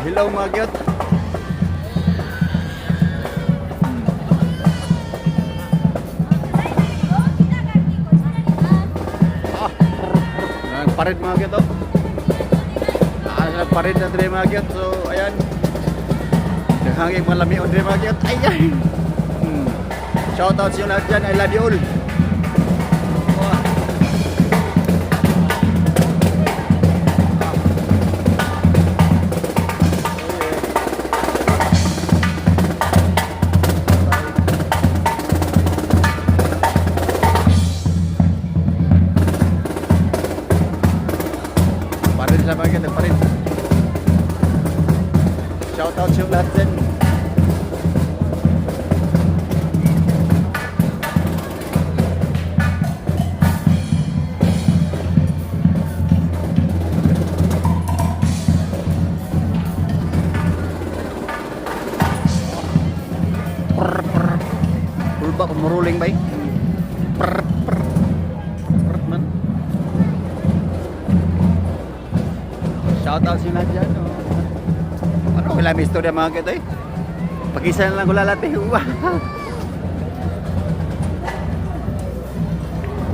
Hello, mga cute. Ah, nagparid, mga cute, oh. Ah, nagparid na dire, mga cute. So, ayan. Daghang mga lamion dire, mga cute. Ayan. Shout out sa inyo lahat dyan. I love you all. Wah. Parin sa mga cute, parin. Shout out sa inyo lahat dyan. Prr, prr. Pulba kung muruling ba eh? Prr, prr. Prr man. Shout out sa inyo lahat dyan. Oh. Ano, wala may istorya, mga kito eh. Pag-isa na lang ko lalate. Wah.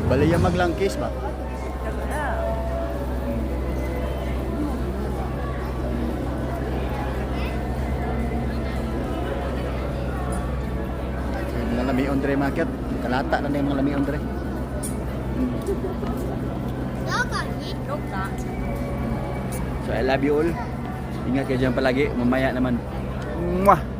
Bali yung maglangkis ba? Yung mga lamion dre, mga kit. Kalata na na yung mga lamion dre. So I love you all. Ingat kayo dyan palagi. Mamaya naman. Mwah!